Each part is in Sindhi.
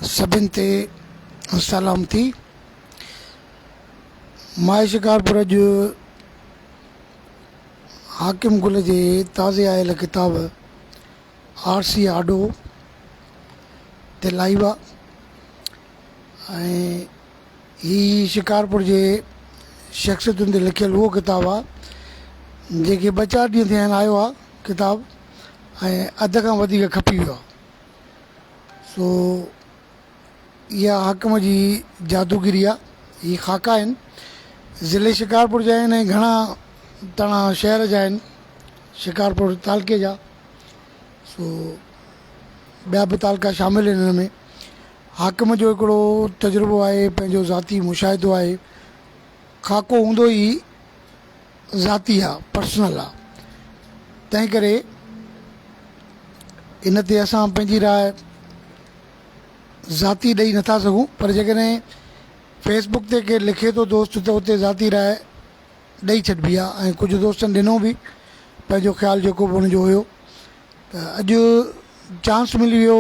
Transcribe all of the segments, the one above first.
سڀن تي سلامتي. مائي شڪارپور اڄ حاڪم گل جي تازي آيل ڪتاب آرسي آڏو تي لائيو آ ۽ هي شڪارپور جي شخصيتن تي لکيل اهو ڪتاب آ جيڪي ٻه چار ڏينهن ٿيا آهن آيو آ ڪتاب ۽ اڌ کان وڌيڪ کپي ويو آ سو اها حاڪم جي جادوگري آ. هي خاڪا آهن. ضلعي شڪارپور جا آهن ۽ گهڻا تڻا شهر جا آهن. شڪارپور تعلقي جا. سو ٻيا به تعلقا شامل آهن ان ۾. حاڪم جو هڪڙو تجربو آهي، پنهنجو ذاتي مشاهدو آهي. خاڪو هوندو ئي ذاتي آ، پرسنل آ. تنهن ڪري ان تي اسان پنهنجي راء ذاتي ڏئي نٿا سگهون پر جيڪڏهن فيس بڪ تي ڪير لکي ٿو دوست ته اتي ذاتي راء ڏئي ڇڏبي آ ۽ ڪجهه دوستن ڏنو به پنهنجو خيال جيڪو به ان جو هيو ته اڄ چانس ملي ويو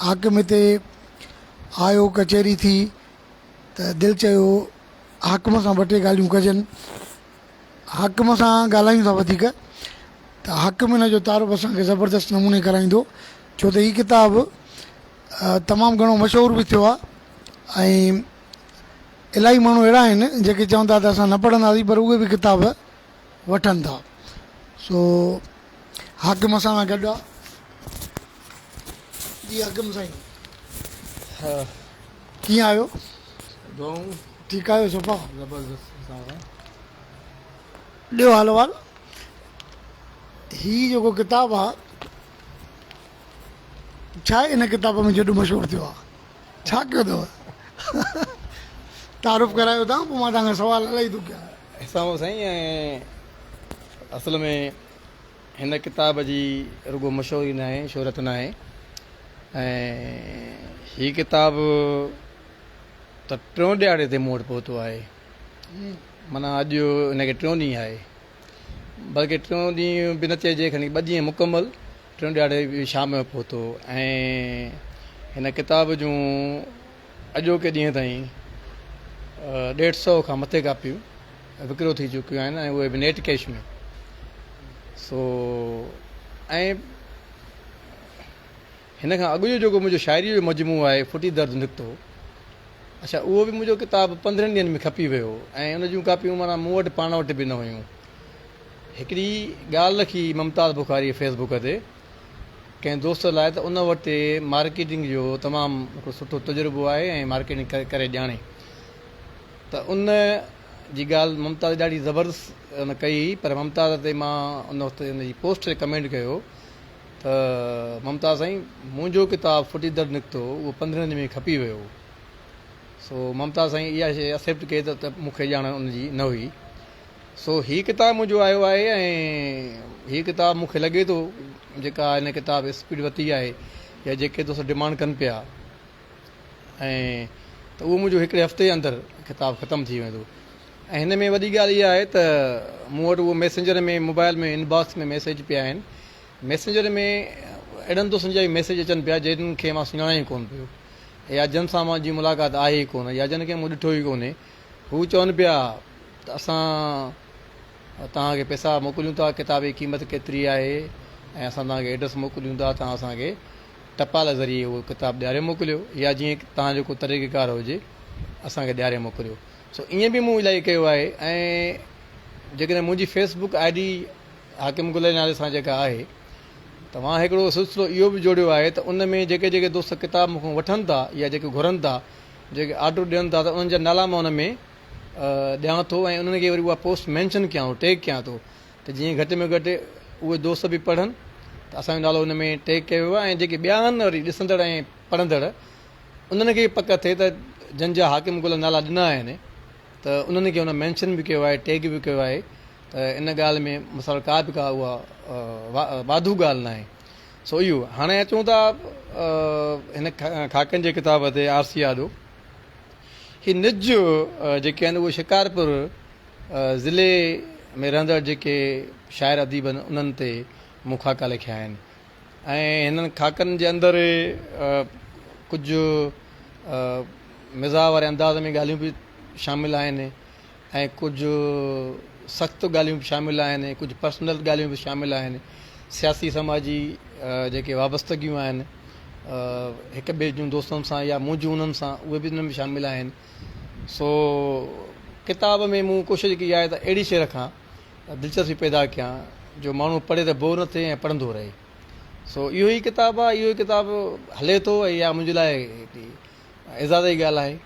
حاڪم هتي آيو ڪچهري ٿي ته دل چيو حاڪم سان ٻه ٽي ڳالهيون ڪجن حاڪم سان ڳالهايون ٿا وڌيڪ ته حاڪم ان جو تعارف اسان کي زبردست نموني ڪرائيندو ڇو ته هي ڪتاب تمام گهڻو مشهور به ٿيو آهي ۽ الاهي ماڻهو اهڙا آهن جيڪي چون ٿا ته اسان نه پڙهنداسين پر اهي به ڪتاب وٺن ٿا سو حاڪم اسان سان گڏ آهي جي حاڪم سائين ڪيئن آهيو؟ دعائون. ٺيڪ آهيو صفا؟ زبردست سائين. ڏيو حال احوال. هي جيڪو ڪتاب آ ڇا ان ڪتاب ۾ جيڏو مشهور ٿيو آ ڇا ڪيو اٿو؟ تعارف ڪرايو تان پوء مان توهان کان سوال الائي ٿو ڪيان. حسام سائين ۽ اصل ۾ هن ڪتاب جي رڳو مشهوري ناهي شهرت ناهي ۽ هي ڪتاب ته ٽيون ڏهاڙي تي مون وٽ پهتو آهي معنيٰ اڄ هن کي ٽيون ڏينهن آهي بلڪه ٽيون ڏينهن به نه چئجي کڻي ٻه ڏينهن مڪمل ٽيون ڏهاڙي شام جو پهتو ۽ هن ڪتاب جون اڄوڪي ڏينهن تائين ڏيڍ سئو کان مٿي ڪاپيون وڪرو ٿي چڪيون آهن ۽ اهي به نيٽ ڪيش ۾ سو ۽ هن کان اڳ جو جيڪو منهنجو شاعريء جو مجموعو آهي ڦٽي درد نڪتو اڇا اهو به منهنجو ڪتاب پندرهن ڏينهن ۾ کپي ويو ۽ ان جون ڪاپيون معنيٰ مون وٽ پاڻ وٽ به نه هيون. هڪڙي ڳالهه لکي ممتاز بخاريء فيس بڪ تي ڪنهن دوست لاء ته ان وٽ مارڪيٽنگ جو تمام هڪڙو سٺو تجربو آهي ۽ مارڪيٽنگ ڪري ڄاڻي ته ان جي ڳالهه ممتاز ڏاڍي زبردست ان ڪئي پر ممتاز تي مان ان وقت ان جي پوسٽ تي ڪمينٽ ڪيو ته ممتاز سائين منهنجو ڪتاب ڦٽي در نڪتو اهو پندرهن ڏينهن ۾ کپي ويو سو ممتاز سائين اها شيء اڪسيپٽ ڪئي ته مون کي ڄاڻ ان جي نه هئي سو هي ڪتاب منهنجو آيو آهي ۽ هي ڪتاب مون کي لڳي ٿو جيڪا هن ڪتاب اسپيڊ ورتي آهي يا جيڪي دوست ڊمانڊ ڪن پيا ۽ ته اهو منهنجو هڪڙي هفتي اندر ڪتاب ختم ٿي ويندو ۽ هن ۾ وڏي ڳالهه اها آهي ته مون وٽ اهو ميسينجر ۾ موبائل ۾ انباڪس ۾ ميسيج پيا آهن ميسينجر ۾ اهڙن دوستن جا به ميسيج اچن پيا جن کي مان سڃاڻان ئي ڪونه پيو يا جن سان منهنجي ملاقات آهي ئي ڪونه يا جن کي مون ڏٺو ئي ڪونهي هو چون پيا ته اسان توهان کي پئسا موڪليون ٿا ڪتاب جي قيمت ڪيتري آهي ۽ اسان توهان کي ايڊريس موڪليون ٿا توهان اسان کي ٽپال ذريعي اهو ڪتاب ڏياري موڪليو يا جيئن توهان جو ڪو طريقيڪار هجي اسان کي ڏياري موڪليو سو ائين به مون الاهي ڪيو آهي ۽ جيڪڏهن منهنجي فيس بڪ I D حاڪم گل جي نالي سان جيڪا آهي ته مان هڪڙو سلسلو اهو به جوڙيو آهي ته ان ۾ جيڪي جيڪي دوست ڪتاب مون کان وٺن ٿا يا جيڪي گهرن ٿا جيڪي آرڊر ڏين ٿا ته انهن جا نالا مان ان ۾ ڏيان ٿو ۽ انهن کي وري اها پوسٽ مينشن ڪيان ٿو ٽيگ ڪيان ٿو ته جيئن گهٽ ۾ گهٽ اهي دوست به پڙهن ته اسان جو نالو ان ۾ ٽيگ ڪيو ويو آهي ۽ جيڪي ٻيا آهن وري ڏسندڙ ۽ پڙهندڙ انهن کي به پڪ ٿئي ته جن جا حاڪم گل نالا ڏنا آهن ته انهن کي ان مينشن به ڪيو آهي ٽيگ به ڪيو آهي ته ان ڳالهه ۾ مثال ڪا به ڪا اها واڌو ڳالهه ناهي سو اهو هاڻي اچون ٿا هن خاڪن جي ڪتاب تي آرسي آڏو هي نج جيڪي آهن اهي شڪارپور ضلعي ۾ رهندڙ جيڪي شاعر اديب آهن انهن تي مون خاڪا لکيا آهن ۽ هنن خاڪن جي اندر ڪجهه مزاح واري انداز ۾ ڳالهيون به شامل آهن ۽ ڪجهه سخت ڳالهيون به شامل آهن ۽ ڪجهه پرسنل ڳالهيون به شامل آهن. سياسي سماجي جيڪي وابستگيون آهن هڪ ٻئي جون دوستن سان يا منهنجون انهن سان اهي به ان ۾ شامل آهن. سو ڪتاب ۾ مون ڪوشش ڪئي آهي ته اهڙي شيء رکان دلچسپي پيدا ڪيان جو ماڻهو پڙهي ته بور نه ٿئي ۽ پڙهندو رهي. سو اهو ئي ڪتاب آهي اهو ئي ڪتاب هلي ٿو ۽ اها منهنجي لاء هڪڙي اعزاز جي ڳالهه آهي.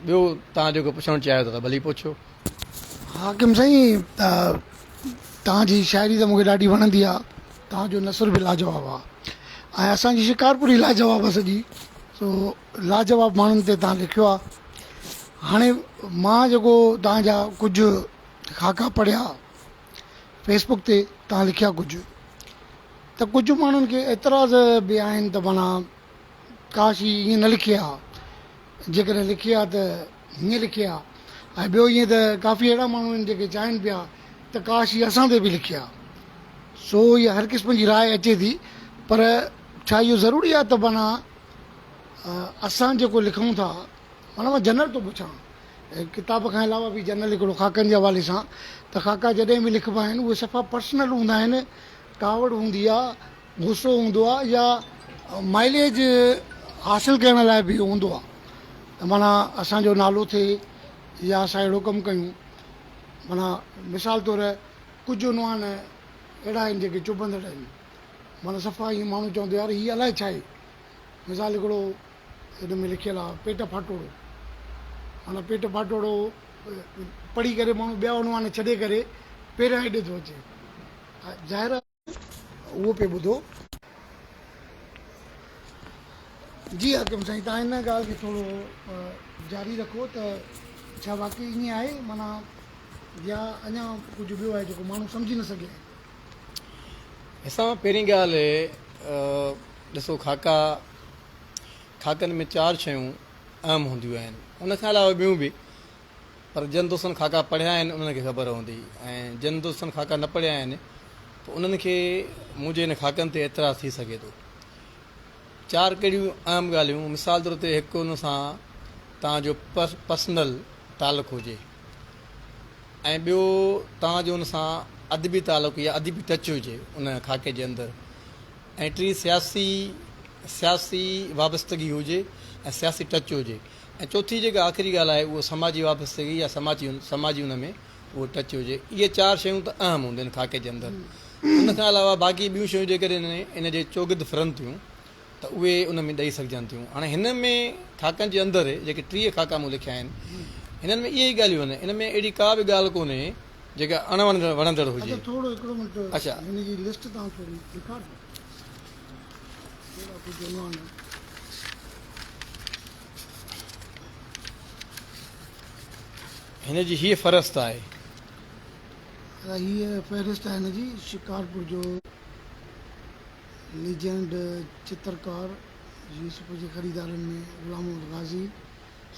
ٻيو توهان جيڪو پڇڻ چاهيو ٿا ته ڀلي پڇو. حاڪم سائين توهان جي شاعري ته مونکي ڏاڍي وڻندي آ توهان جو نثر به لاجواب آ ۽ اسان جي شڪارپوري لاجواب آ سڄي سو لاجواب ماڻهن تي توهان لکيو آ هاڻي مان جيڪو توهان جا ڪجهه خاڪا پڙهيا فيس بڪ تي توهان لکيا ڪجهه ته ڪجهه ماڻهن کي اعتراض به آهن ته معنيٰ ڪاش هي ائين نه لکي ها، جيڪڏهن لکي ها ته هيئن لکي ها ۽ ٻيو ائين ته ڪافي اهڙا ماڻهو آهن جيڪي چاهين پيا ته ڪاش هي اسان تي به لکي ها. سو اها هر قسم جي راء اچي ٿي پر ڇا اهو ضروري آهي ته معنيٰ اسان جيڪو لکون ٿا معنيٰ مان جنرل ٿو پڇان ڪتاب کان علاوه به جنرل هڪڙو خاڪن جي حوالي سان ته خاڪا جڏهن به لکبا آهن اهي صفا پرسنل هوندا آهن ڪاوڙ هوندي آهي غصو هوندو آ يا مائليج حاصل ڪرڻ لاء به هوندو آ ته معنيٰ اسان جو نالو ٿئي يا اسان اهڙو ڪم ڪيون معنيٰ مثال طور ڪجهه عنوان اهڙا آهن جيڪي چڀندڙ آهن معنيٰ صفا ائين ماڻهو چوندو يار هي الائي ڇا آهي مثال هڪڙو هن ۾ لکيل آ پيٽ ڦاٽوڙو معنيٰ پيٽ ڦاٽوڙو پڙهي ڪري ماڻهو ٻيا عنوان ڇڏي ڪري پهريان هيڏي ٿو اچي ظاهر آ اهو پئي ٻڌو. جي حاڪم سائين توهان ان ڳالهه کي ٿورو جاري رکو ته ڇا واقعي ائين آهي معنيٰ يا اڃا ڪجهه ٻيو آهي جيڪو ماڻهو سمجهي نه سگهيا آهن. حسام پهرين ڳالهه ڏسو خاڪا خاڪن ۾ چار شيون اهم هونديون آهن ان کان علاوه ٻيون به پر جن دوستن خاڪا پڙهيا آهن انهن کي خبر هوندي ۽ جن دوستن خاڪا نه پڙهيا آهن ته انهن کي منهنجي ان خاڪن تي اعتراض ٿي سگهي ٿو. چار ڪهڙيون اهم ڳالهيون مثال طور تي هڪ ان سان توهان جو پرسنل تعلق هجي ۽ ٻيو توهان جو ان سان ادبي تعلق يا ادبي ٽچ هجي ان خاڪي جي اندر ۽ ٽين سياسي سياسي وابستگي هجي ۽ سياسي ٽچ هجي ۽ چوٿين جيڪا آخري ڳالهه آهي اهو سماجي وابستگي يا سماجي سماجي ان ۾ اهو ٽچ هجي. اهي چار شيون ته اهم هونديون آهن خاڪي جي اندر. ان کان علاوه باقي ٻيون شيون جيڪڏهن ان جي چوگرد ڦرن ٿيون ته اهي ان ۾ ڏئي سگهجن ٿيون. هاڻي هن ۾ خاڪن جي اندر جيڪي 30 خاڪا مون لکيا آهن هنن ۾ اهي ئي ڳالهيون آهن. ان ۾ اهڙي ڪا به ڳالهه ڪونهي جيڪا اڻ وڻندڙ هجي. اچا ٿورو هڪڙو منٽ اچا. هن جي لسٽ تان ٿوري ڏيکارجو. ٿورا ڪجهه عنوان. هن جي هيء فهرست آهي. هيء فهرست آهي هن جي، شڪارپور جو ليجنڊ چترڪار يوسف جي خريدارن ۾ غلام محمد غازي.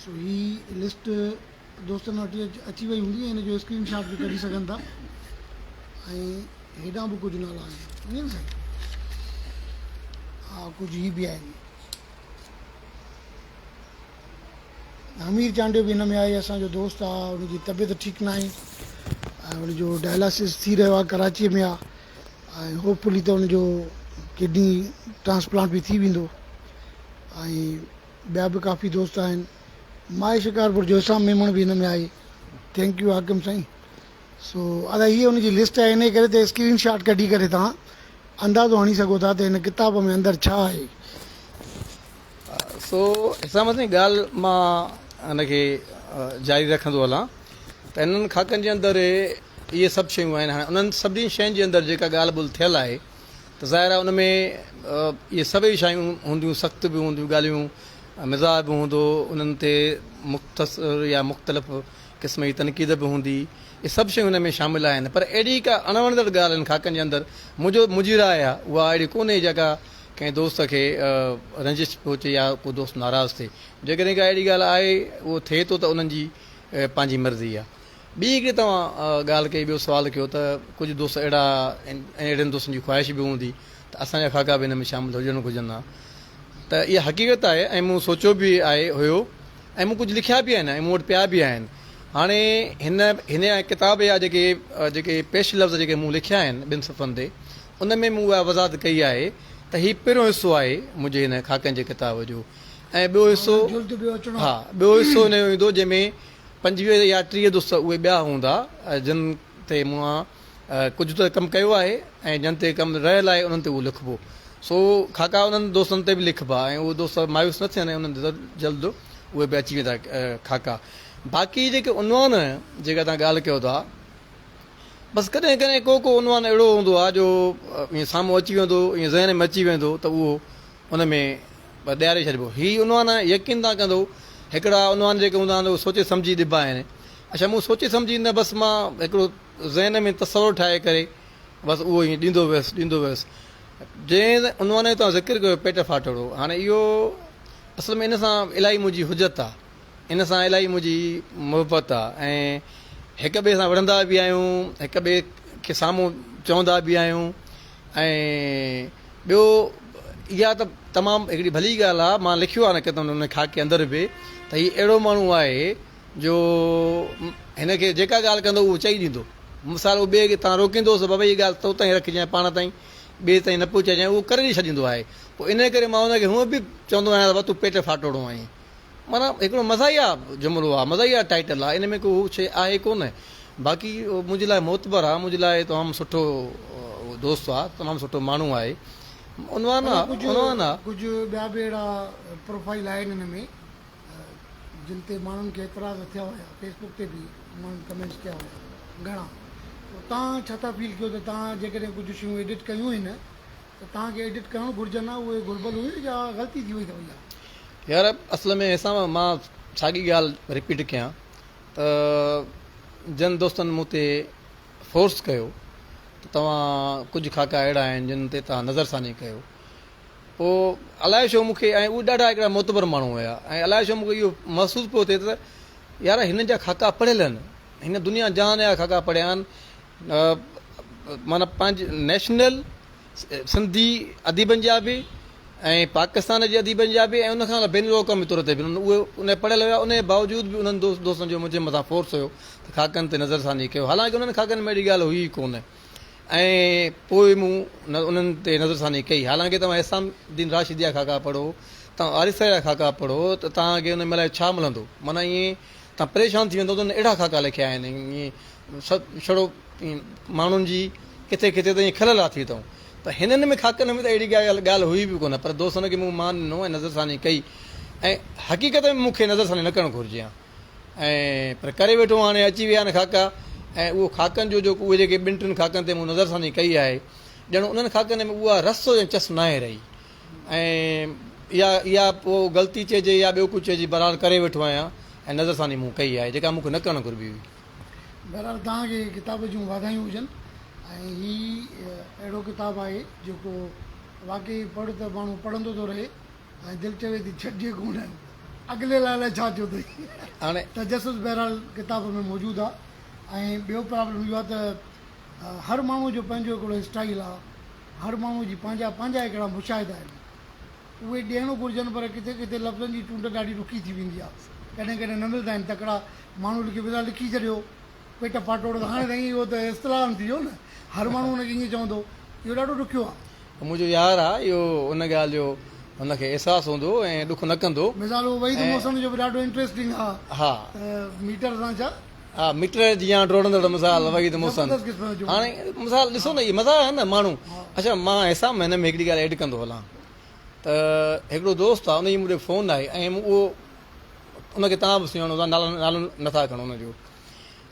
سو هي لسٽ دوستن وٽ اچي وئي هوندي ۽ ان جو اسڪرين شاٽ به ڪڍي سگهن ٿا ۽ هيڏانهن به ڪجهه نالا آهن ائين نه سائين؟ ها ڪجهه هي به آهن. حمير چانڊيو به هن ۾ آهي اسان جو دوست آ ان جي طبيعت ٺيڪ ناهي ۽ ان جو ڊائلاسس ٿي رهيو آ ڪراچي ۾ آ ۽ هوپ فلي ته ان جو ڪڊني ٽرانسپلانٽ به ٿي ويندو ۽ ٻيا به ڪافي دوست آهن مائي شڪارپور جو اسلام ميمڻ به هن ۾ آهي thank you حاڪم سائين سو ادا هي ان جي لسٽ آهي انهي ڪري ته اسڪرين شاٽ ڪڍي ڪري توهان اندازو هڻي سگهو ٿا ته هن ڪتاب ۾ اندر ڇا آهي. سو حسام سائين ڳالهه مان ان کي جاري رکندو هلان ته انهن خاڪن جي اندر اهي سڀ شيون آهن هاڻي انهن سڀني شين جي اندر جيڪا ڳالهه ٻولهه ٿيل آهي ته ظاهر آهي ان ۾ اهي سڀئي شيون هونديون سخت به هونديون ڳالهيون مزاح به هوندو انهن تي مختصر يا مختلف قسم جي تنقيد به هوندي، اهي سڀ شيون هن ۾ شامل آهن، پر اهڙي ڪا اڻوڻندڙ ڳالهه هن خاڪن جي اندر منهنجو منهنجي راء آهي اها اهڙي ڪونهي جيڪا ڪنهن دوست کي رنجش پهچي يا ڪو دوست ناراض ٿئي. جيڪڏهن ڪا اهڙي ڳالهه آهي اهو ٿئي ٿو ته انهن جي پنهنجي مرضي آهي. ٻي هڪڙي توهان ڳالهه ڪئي ٻيو سوال ڪيو ته ڪجهه دوست اهڙا ۽ اهڙن دوستن جي خواهش به هوندي ته اسان جا خاڪا به هن ۾ شامل هجڻ گهرجن ها. ته اها حقيقت آهي ۽ مون سوچيو به آهي هيو ۽ مون ڪجهه لکيا به آهن ۽ مون وٽ پيا به آهن. هاڻي هن هن ڪتاب جا جيڪي جيڪي پيش لفظ جيڪي مون لکيا آهن ٻن صفحن تي ان ۾ مون اها وضاحت ڪئي آهي ته هي پهريون حصو آهي منهنجي هن خاڪن جي ڪتاب جو ۽ ٻيو حصو ها ٻيو حصو ان جو ايندو جنهن ۾ 25 يا 30 دوست اهي ٻيا هوندا جن تي مون ڪجهه ته ڪم ڪيو آهي ۽ جن تي ڪم رهيل آهي انهن تي اهو لکبو. سو خاڪا انهن دوستن تي به لکبا ۽ اهي دوست مايوس نه ٿين ۽ انهن تي جلد اهي به اچي ويندا خاڪا. باقي جيڪي عنوان جيڪا توهان ڳالهه ڪيو ٿا بس ڪڏهن ڪڏهن ڪو ڪو عنوان اهڙو هوندو آهي جو ائين سامهون اچي ويندو ائين ذهن ۾ اچي ويندو ته اهو ان ۾ ڏياري ڇڏبو. هي عنوان يقين تان ڪندو هڪڙا عنوان جيڪي هوندا آهن اهي سوچي سمجهي ڏبا آهن. اڇا مون سوچي سمجهي نه بس مان هڪڙو ذهن ۾ تصور ٺاهي ڪري بس اهو ائين ڏيندو ويس ڏيندو ويس. جنهن عنوان جو توهان ذڪر ڪيو پيٽ ڦاٽوڙو هاڻي اهو اصل ۾ ان سان الاهي منهنجي حجت آ ان سان الاهي منهنجي محبت آ ۽ هڪ ٻئي سان وڙهندا به آهيون هڪ ٻئي کي سامهون چوندا به آهيون ۽ ٻيو اها ته تمام هڪڙي ڀلي ڳالهه آ مان لکيو آ نه ڪتاب ان خاڪي اندر به ته هي اهڙو ماڻهو آهي جو هن کي جيڪا ڳالهه ڪندو اهو چئي ڏيندو. مثال اهو ٻئي کي تان روڪيندوس ته بابا هيء ڳالهه تو تائين رکجانء پاڻ تائين ٻئي تائين نه پهچائجانء اهو ڪري ڏئي ڇڏيندو آهي. پوء انهيء ڪري مان ان کي هونء به چوندو آهيان ته بابا تون پيٽ ڦاٽوڙو آهين. معنيٰ هڪڙو مزاحيه جملو آهي، مزاحيه ٽائيٽل آهي، ان ۾ ڪو هو شيء آهي ڪونه. باقي اهو منهنجي لاء معتبر آهي، منهنجي لاء تمام سٺو دوست آهي، تمام سٺو ماڻهو آهي. عنوان آهي، عنوان آهي. ڪجهه ٻيا به اهڙا پروفائيل آهن ان ۾ جن تي ماڻهن کي اعتراض ٿيا هيا فيس بڪ تي به ماڻهن ڪمينٽس ڪيا هيا گهڻا پوء توهان ڇا ٿا فيل ڪيو ته توهان جيڪڏهن ڪجهه شيون ايڊٽ ڪيون آهن ته توهان کي ايڊٽ ڪرڻ گهرجن ها اهي گهربل هيون يا غلطي ٿي وئي اٿو اها. يار اصل ۾ حسام مان ساڳي ڳالهه رپيٽ ڪيان ته جن دوستن مون تي فورس ڪيو ته توهان ڪجهه خاڪا اهڙا آهن جن تي توهان نظرثاني ڪيو پوء الائي ڇو مون کي ۽ اهي ڏاڍا هڪڙا معتبر ماڻهو هيا ۽ الائي ڇو مون کي اهو محسوس پيو ٿئي ته يار هنن جا خاڪا پڙهيل آهن هن دنيا جهان جا خاڪا پڙهيا آهن معنيٰ پنهنجي نيشنل سنڌي اديبن جا به ۽ پاڪستان جي اديبن جا به ۽ ان کان بين الاقوامي طور تي به اهي ان پڙهيل هيا ان جي باوجود به انهن دوست دوستن جو منهنجي مٿان فورس هيو ته خاڪن تي نظرثاني ڪيو حالانڪه انهن خاڪن ۾ اهڙي ڳالهه هئي ئي ڪونه ۽ پوء مون انهن تي نظرثاني ڪئي. حالانڪه توهان احسام الدين راشدي جا خاڪا پڙهو، توهان آريسر جا خاڪا پڙهو ته توهان کي ان ۾ الائي ڇا ملندو. معنيٰ ائين توهان پريشان ٿي ويندؤ ته هن اهڙا خاڪا لکيا آهن، ائين ڇڙو ماڻهن جي ڪٿي ڪٿي ته ائين کل لاٿي اٿئون. پر هنن ۾ خاڪن ۾ ته اهڙي ڳالهه هئي به ڪونه. پر دوستن کي مون مان ڏنو ۽ نظرثاني ڪئي ۽ حقيقت ۾ مون کي نظرثاني نه ڪرڻ گهرجي ها. ۽ پر ڪري ويٺو هاڻي اچي ويا آهن خاڪا ۽ اهو خاڪن جو جيڪو اهي جيڪي ٻن ٽن خاڪن تي مون نظرثاني ڪئي آهي ڄڻ انهن خاڪن ۾ اها رس ۽ چس ناهي رهي ۽ اها اها پوء غلطي چئجي يا ٻيو ڪجهه چئجي بهرحال ڪري ويٺو آهيان ۽ نظرثاني مون ڪئي آهي جيڪا مون کي نه ڪرڻ گهربي هئي. بهرحال توهان کي ڪتاب جون واڌايون هجن ۽ هي اهڙو ڪتاب آهي جيڪو واقعي پڙهه ته ماڻهو پڙهندو ٿو رهي ۽ دل چوي ٿي ڇڏجي ڪونه. اڳلي لاء الائي ڇا ٿيو اٿئي. هاڻي. تجسس بهرحال ڪتاب ۾ موجود آ ۽ ٻيو پرابلم اهو آ ته هر ماڻهو جو پنهنجو هڪڙو اسٽائيل آ، هر ماڻهو جي پنهنجا پنهنجا هڪڙا مشاهدا آهن. اهي ڏيڻ گهرجن پر ڪٿي ڪٿي لفظن جي چونڊ ڏاڍي ڏکي ٿي ويندي آ. ڪڏهن ڪڏهن نه ملدا آهن تڪڙا ماڻهو لکي ويندا لکي ڇڏيو پيٽ ڦاٽوڙ ته هاڻي سائين اهو ته اصطلاح ٿي ويو نه هر ماڻهو ان کي ائين چوندو اهو ڏاڍو ڏکيو آ. منهنجو يار آ اهو ان ڳالهه جو هن کي احساس هوندو ۽ ڏک نه ڪندو. مثال اهو وحيد محسن جو به ڏاڍو انٽريسٽنگ آ ها ته ميٽر سان ڇا. ها ميٽر جيان ڊوڙندڙ مثال وحيد محسن زبردست قسم جو هاڻي مثال ڏسو نه اهي مزا آهن نه ماڻهو اڇا مان حسام هن ۾ هڪڙي ڳالهه ايڊ ڪندو هلان ته هڪڙو دوست آ ان جي مون ڏي فون آئي ۽ مون اهو ان کي توهان به سڃاڻو ٿا نالو نالو نٿا کڻو ان جو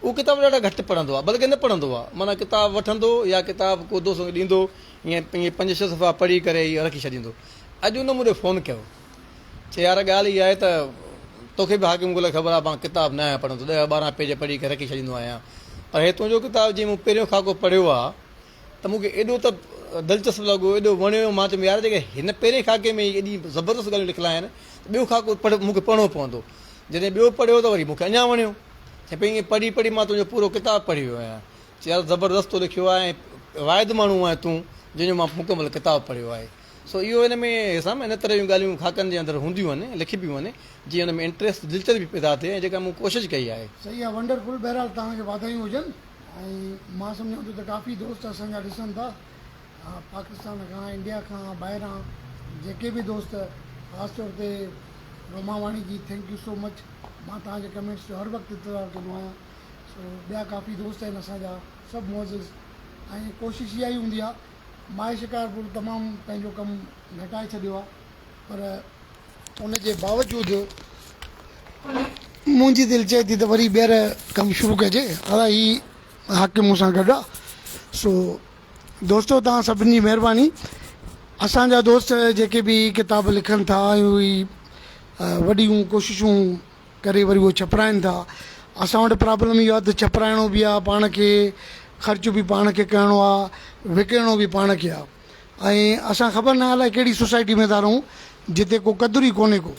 اهو ڪتاب ڏاڍا گهٽ پڙهندو آهي بلڪه نه پڙهندو آهي معنيٰ ڪتاب وٺندو يا ڪتاب ڪو دوست کي ڏيندو ائين ائين پنج ڇهه صفحا پڙهي ڪري اهو رکي ڇڏيندو اڄ ان مون ڏي فون ڪيو چي يار ڳالهه اها آهي ته توکي به حاڪم گل خبر آهي مان ڪتاب نه آهيان پڙهندو ڏهه 12 پيج پڙهي ڪري رکي ڇڏيندو آهيان پر هي تنهنجو ڪتاب جيئن مون پهريون خاڪو پڙهيو آهي ته مون کي ايڏو ته دلچسپ لڳو، ايڏو وڻيو، مان چيم يار جيڪڏهن هن پهرين خاڪي ۾ ئي ايڏي زبردست ڳالهيون لکيل آهن ته ٻيو خاڪو پڙهه مون کي پڙهڻو پوندو. جڏهن ٻيو پڙهيو ته وري مون کي اڃا وڻيو. چيائين پئي ائين پڙهي پڙهي مان تنهنجو پورو ڪتاب پڙهي ويو آهيان. چي يار زبردست تو لکيو آهي ۽ واحد ماڻهو آهين تون جنهن جو مان مڪمل ڪتاب پڙهيو آهي. سو اهو ان ۾ حسام ان طرح جون ڳالهيون خاڪن جي اندر هونديون آهن، لکبيون آهن، جيئن ان ۾ انٽريسٽ دلچسپي پيدا ٿئي ۽ جيڪا مون ڪوشش ڪئي آهي. صحيح آهي ونڊرفل بهرحال توهان کي واڌايون هجن ۽ مان سمجهان ٿو ته ڪافي دوست اسان جا ڏسن ٿا پاڪستان کان انڊيا کان ٻاهران جيڪي به دوست خاص طور تي روما واڻي جي thank you سو مچ مان توهان جي ڪمينٽس جو هر وقت انتظار ڪندو آهيان سو ٻيا ڪافي دوست آهن اسان جا سڀ معزز ۽ ڪوشش اها ئي هوندي آهي مائي شڪارپور تمام پنهنجو ڪم گهٽائي ڇڏيو آهي پر ان جي باوجود منهنجي دل چئي ٿي ته وري ٻيهر ڪم شروع ڪجي. ادا هي حاڪم مون سان گڏ آ سو دوستو توهان سڀني جي مهرباني اسان جا دوست جيڪي به ڪتاب لکن ٿا ۽ اهي وڏيون ڪوششون ڪري وري اهو ڇپرائن ٿا اسان وٽ پرابلم اهو آ ته ڇپرائڻو به آ پاڻ کي خرچ به پاڻ کي ڪرڻو آ وڪڻڻو به پاڻ کي آ ۽ اسان خبر ناهي الائي ڪهڙي سوسائٽي ۾ ٿا رهون جتي ڪو قدر ئي ڪونهي ڪو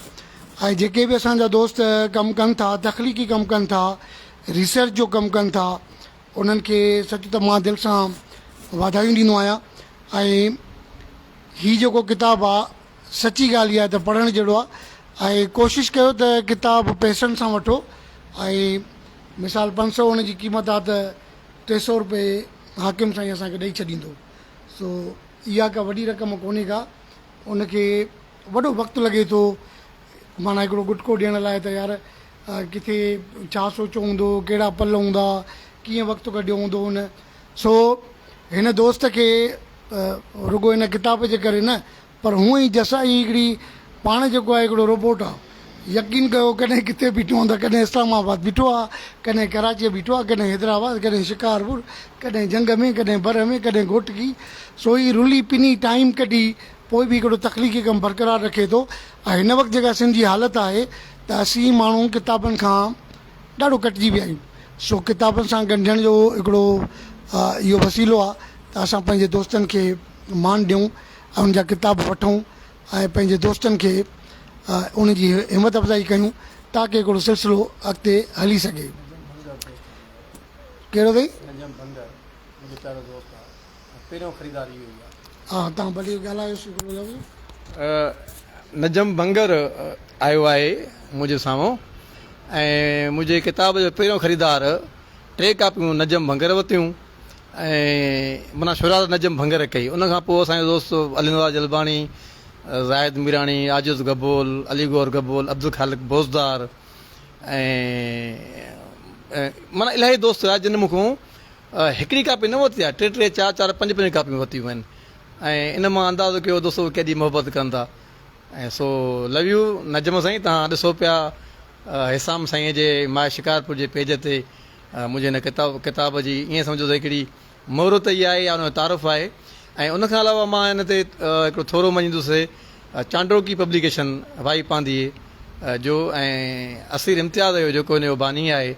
۽ جيڪي به اسان جا دوست ڪم ڪن ٿا تخليقي ڪم ڪن ٿا ريسرچ جو ڪم ڪن ٿا انهن کي سچ ته مان دل سان واڌايون ڏيندو آهيان ۽ هي جيڪو ڪتاب آ سچي ڳالهه اها آهي ته پڙهڻ جهڙو آ ۽ ڪوشش ڪيو ته ڪتاب پئسن سان وٺو ۽ مثال 500 ان جي قيمت آ ته 300 روپئي حاڪم سائين اسان کي ڏئي ڇڏيندو سو اها ڪا وڏي رقم ڪونهي ڪا ان کي وڏو وقت لڳي ٿو معنيٰ هڪڙو ڳٽڪو ڏيڻ لاء ته يار ڪٿي ڇا سوچيو هوندو ڪهڙا پل هوندا ڪيئن وقت ڪڍيو هوندو هن سو هن دوست کي رڳو هن ڪتاب جي ڪري نه پر هونء ئي جسائي هڪڙي پاڻ جيڪو آهي هڪڙو روبوٽ آ. يقين ڪيو ڪڏهن ڪٿي بيٺو هوندو آ، ڪڏهن اسلام آباد بيٺو آ، ڪڏهن ڪراچيء بيٺو آ، ڪڏهن حيدرآباد، ڪڏهن شڪارپور، ڪڏهن جهنگ ۾، ڪڏهن بر ۾، ڪڏهن گهوٽڪي. سو هي رلي پني ٽائيم ڪڍي پوء به هڪڙو تخليقي ڪم برقرار رکي ٿو ۽ هن وقت جيڪا سنڌ جي حالت آهي ته اسين ماڻهو ڪتابن کان ڏاڍو ڪٽجي ويا آهيون. سو ڪتابن سان ڳنڍڻ جو هڪڙو اهو وسيلو آ ته اسان پنهنجي دوستن کي مان ڏيون. ۽ ان جا ڪتاب وٺون ۽ پنهنجي دوستن کي ان جي همت افزائي ڪيون تاڪه هڪڙو سلسلو اڳتي هلي سگهي. ڪهڙو اٿئي؟ نجم ڀنگر منهنجو پيارو دوست آ ۽ پهريون خريدار اهو ئي آ. ها توهان ڀلي ڳالهايوس هڪڙو لفظ. نجم ڀنگر آيو آهي منهنجي سامهون ۽ منهنجي ڪتاب جو پهريون خريدار ٽي ڪاپيون نجم ڀنگر ورتيون. ۽ معنيٰ شروعات نجم ڀنگر ڪئي. ان کان پوء اسان جو دوست علي نواز جلباڻي، زاهد ميراڻي، عاجز گبول، علي گوهر گبول، عبدالخالق بوزدار ۽ معنيٰ الاهي دوست هيا جن مون کان هڪڙي ڪاپي نه ورتي آهي، ٽي ٽي، چار چار، پنج پنج ڪاپيون ورتيون آهن ۽ ان مان اندازو ڪيو دوست اهي ڪيڏي محبت ڪن ٿا ۽ سو لو يو نجم سائين توهان ڏسو پيا حسام سائين جي ماء شڪارپور جي پيج تي منهنجي هن ڪتاب ڪتاب جي ائين سمجهو ته هڪڙي مهورت ئي آهي يا ان جو تعارف آهي ۽ ان کان علاوه مان هن تي هڪڙو ٿورو مڃيندس چانڊوڪي پبليڪيشن وائي پانڌيء جو ۽ اسير امتياز جو جيڪو هن جو باني آهي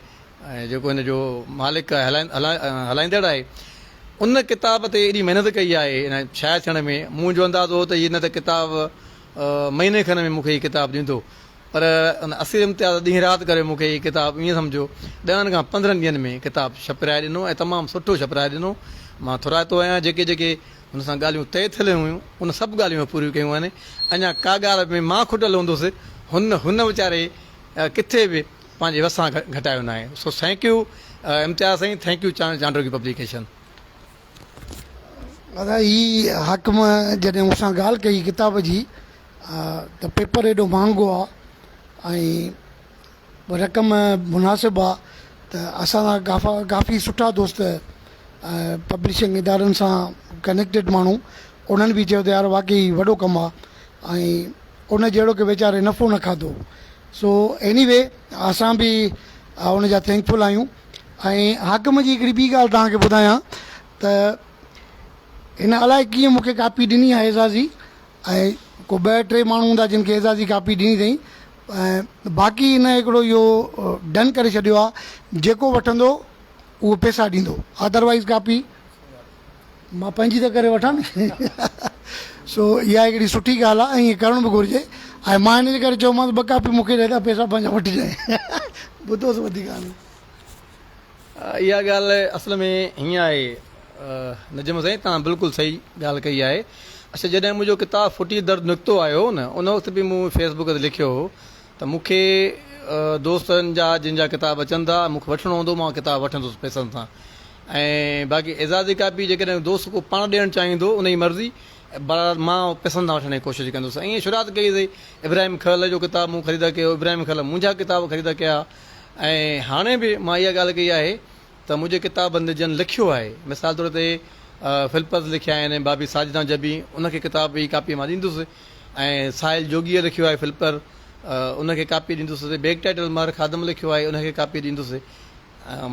۽ جيڪو هن جو مالڪ آهي هلائيندڙ آهي ان ڪتاب تي ايڏي محنت ڪئي آهي ان شايع ٿيڻ ۾ منهنجو اندازو هو ته هي نه ته ڪتاب مهيني کن ۾ مون کي هي ڪتاب ڏيندو پر ان اسير امتياز ڏينهن رات ڪري مون کي هي ڪتاب ائين سمجهو ڏهن کان 15 ڏينهن ۾ ڪتاب ڇپرائي ڏنو ۽ تمام سٺو ڇپرائي ڏنو. مان ٿورائتو آهيان جيڪي جيڪي هن سان ڳالهيون طئي ٿيل هيون ان سڀ ڳالهيون پوريون ڪيون آهن. اڃا ڪا ڳالهه ۾ مان کٽل هوندس هن هن ويچاري ڪٿي به پنهنجي وسان گهٽايو ناهي. سو thank you Imtiaz سائين thank you Chandroki publication. ادا هي حاڪم جڏهن مون سان ڳالهه ڪئي ڪتاب جي ته پيپر ايڏو مهانگو آ ۽ رقم مناسب آ ته اسان سان ڪافي سٺا دوست پبلشنگ ادارن سان ڪنيڪٽيڊ ماڻهو انهن به چيو ته يار واقعي وڏو ڪم آ ۽ ان جهڙو ڪي ويچاري نفعو نه کاڌو سو ايني وي اسان به ان جا ٿينڪفل آهيون ۽ حاڪم جي هڪڙي ٻي ڳالهه توهان کي ٻڌايان ته هن الائي ڪيئن مون کي ڪاپي ڏني آهي اعزازي ۽ ڪو ٻه ٽي ماڻهو هوندا جن کي اعزازي ڪاپي ڏني اٿئي ۽ باقي هن هڪڙو اهو ڊن ڪري ڇڏيو آهي جيڪو وٺندو اهو پيسا ڏيندو ادروائز ڪاپي مان پنهنجي ته ڪري وٺان نه سو اها هڪڙي سٺي ڳالهه آهي ۽ ائين ڪرڻ به گهرجي ۽ مان هن جي ڪري چيومانس ٻه ڪاپي مون کي ڏي ته پيسا پنهنجا وٺجانء ٻڌوس وڌيڪ هاڻي. اها ڳالهه اصل ۾ هيئن آهي نجم سائين توهان بلڪل صحيح ڳالهه ڪئي آهي. اڇا جڏهن منهنجو ڪتاب ڦٽي درد نڪتو آيو هو نه ان وقت به مون فيس بڪ تي لکيو هو ته مون کي دوستن جا جن جا ڪتاب اچن ٿا مون کي وٺڻو هوندو مان ڪتاب وٺندس پئسن سان ۽ باقي اعزازي ڪاپي جيڪڏهن دوست ڪو پاڻ ڏيڻ چاهيندو ان جي مرضي بهرحال مان پئسن سان وٺڻ جي ڪوشش ڪندس ائين شروعات ڪئي سي ابراهيم کهل جو ڪتاب مون خريد ڪيو ابراهيم کهل منهنجا ڪتاب خريد ڪيا ۽ هاڻي به مان اها ڳالهه ڪئي آهي ته منهنجي ڪتابن تي جن لکيو آهي، مثال طور تي فلپس لکيا آهن بابي ساجده جبين ان کي ڪتاب جي ڪاپي مان ڏيندس ۽ ساحل جوڳيء لکيو آهي فلپر ان کي ڪاپي ڏيندس بيڪ ٽائيٽل مهر خادم لکيو آهي ان کي ڪاپي ڏيندس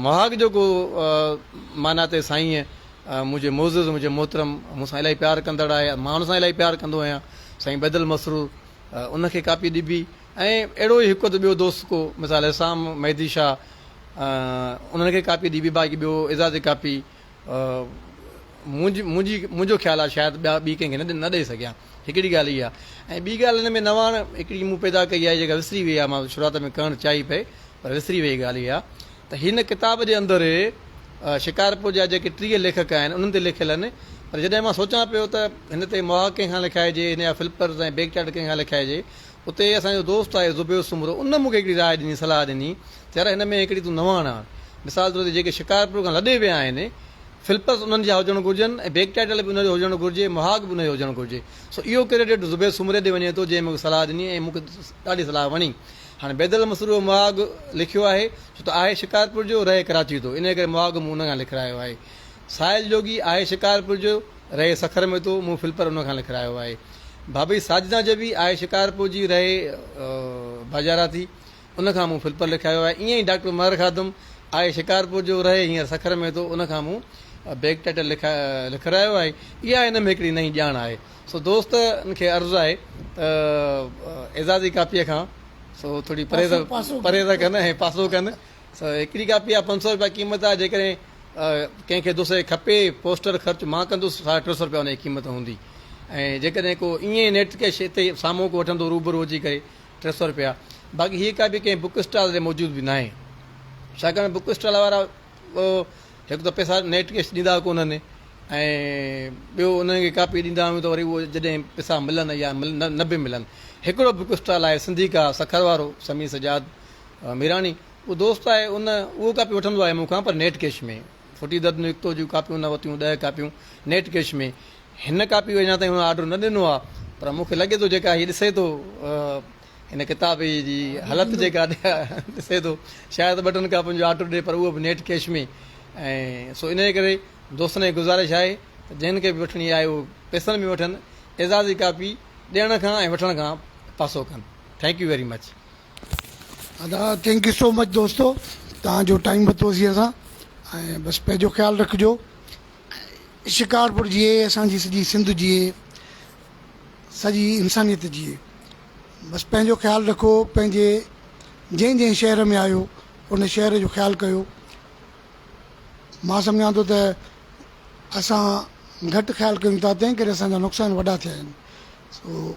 مهاڳ جيڪو معنيٰ تي سائينء منهنجي معزز منهنجي محترم مون سان الاهي پيار ڪندڙ آهي مان ان سان الاهي پيار ڪندو آهيان سائين بيدل مسرور ان کي ڪاپي ڏبي ۽ اهڙو ئي هڪ اڌ ٻيو دوست ڪو مثال حسام مهدي شاهه انهن کي ڪاپي ڏبي باقي ٻيو اعزازي ڪاپي منهنجي منهنجي منهنجو خيال آهي شايد ٻيا ٻي ڪنهن کي نه ڏئي سگهيان هڪڙي ڳالهه اها ۽ ٻي ڳالهه هن ۾ نواڻ هڪڙي مون پيدا ڪئي آهي جيڪا وسري وئي آهي مان شروعات ۾ ڪرڻ چاهي پئي پر وسري وئي ڳالهه اها ته هن ڪتاب جي اندر شڪارپور جا جيڪي 30 ليکڪ آهن انهن تي لکيل آهن پر جڏهن مان سوچان پيو ته هن تي مهاڳ ڪنهن کان لکائجي هن جا فلپرز ۽ بيڪ ٽائيٽل ڪنهن کان لکائجي اتي اسان جو دوست آهي زبير سومرو ان مون کي هڪڙي راء ڏني صلاح ڏني ته يار هن ۾ هڪڙي تون نواڻ آڻ مثال طور تي جيڪي شڪارپور کان لڏي ويا آهن فلپس انهن جا هجڻ گهرجن ۽ بيڪ ٽائيٽل به انهن جو هجڻ گهرجي مهاڳ به انهن جو هجڻ گهرجي سو اهو ڪريڊٽ زبير سومري ڏي وڃي ٿو جنهن مون کي صلاح ڏني ۽ مون کي ڏاڍي صلاح وڻي هاڻي بيدل مسرور مهاڳ لکيو آهي ڇو ته آهي شڪارپور جو رهي ڪراچي ٿو انهيء ڪري مهاڳ مون ان کان لکرايو آهي ساحل جوڳي آهي شڪارپور جو رهي سکر ۾ ٿو مون فلپر ان کان لکرايو آهي ڀاڀي ساجده جبي آهي شڪارپور جي رهي باجارا ٿي ان کان مون فلپر لکايو آهي ائين ئي ڊاڪٽر مهر خادم آهي شڪارپور جو رهي هينئر سکر ۾ ٿو ان کان مون بيڪ ٽائيٽل لکرايو آهي اها هن ۾ هڪڙي نئين ڄاڻ آهي سو دوستن کي عرض آهي ته اعزازي ڪاپيء کان سو ٿوري پرهيز پرهيز ڪن ۽ پاسو ڪن سو هڪڙي ڪاپي آهي 500 روپيا قيمت آهي جيڪڏهن ڪنهن کي دوست کي کپي پوسٽر خرچ مان ڪندس 350 روپيا ان جي قيمت هوندي ۽ جيڪڏهن ڪو ائين ئي نيٽ ڪيش اتي سامهون ڪو وٺندو روبرو اچي ڪري 300 روپيا باقي هيء ڪاپي ڪنهن بڪ اسٽال تي موجود به ناهي ڇاڪاڻ بڪ اسٽال وارا هڪ ته پئسا نيٽ ڪيش ڏيندا ڪونهن ۽ ٻيو انهن کي ڪاپي ڏيندا آهيون ته وري اهو جڏهن پئسا ملن يا نه به ملن هڪڙو بڪ اسٽال آهي سنڌيڪا سکر وارو سميع سجاد ميراڻي اهو دوست آهي ان اهو ڪاپي وٺندو آهي مون کان پر نيٽ ڪيش ۾ ڦٽي درد نڪتو جون ڪاپيون نه ورتيون 10 ڪاپيون نيٽ ڪيش ۾ هن ڪاپي جو اڃا تائين هن آرڊر نه ڏنو آهي پر مون کي لڳي ٿو جيڪا هي ڏسي ٿو هن ڪتاب جي حالت جيڪا ڏسي ٿو شايد ٻه ٽن ڪاپين جو آرڊر ڏي پر اهو به نيٽ ڪيش ۾ ۽ سو انهيء ڪري دوستن کي گذارش آهي ته جنهن کي به وٺڻي آهي اهو پئسن ۾ وٺن اعزازي ڪاپي ڏيڻ کان ۽ وٺڻ کان پاسو ڪن thank you very much. ادا thank you سو مچ دوستو توهان جو ٽائيم ورتوسين اسان ۽ بس پنهنجو خيال رکجو شڪارپور جيئي اسان جي سڄي سنڌ جيئي سڄي انسانيت جيئي بس پنهنجو خيال رکو پنهنجي جنهن جنهن شهر ۾ آهيو ان شهر جو خيال ڪيو مان سمجهان ٿو ته اسان گهٽ خيال ڪيون ٿا تنهن ڪري اسان جا نقصان وڏا ٿيا آهن سو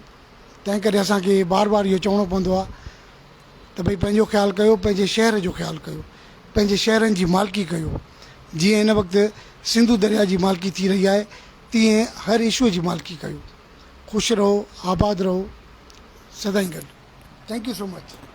تنهن ڪري اسان کي بار بار اهو چوڻو پوندو آهي ته ڀئي پنهنجو خيال ڪيو پنهنجي شهر جو خيال ڪيو پنهنجي شهرن جي مالڪي ڪيو جيئن هن وقت سنڌو درياء جي مالڪي ٿي رهي آهي تيئن هر اشو جي مالڪي ڪيو خوش رهو آباد رهو سدائين گڏ thank you so much.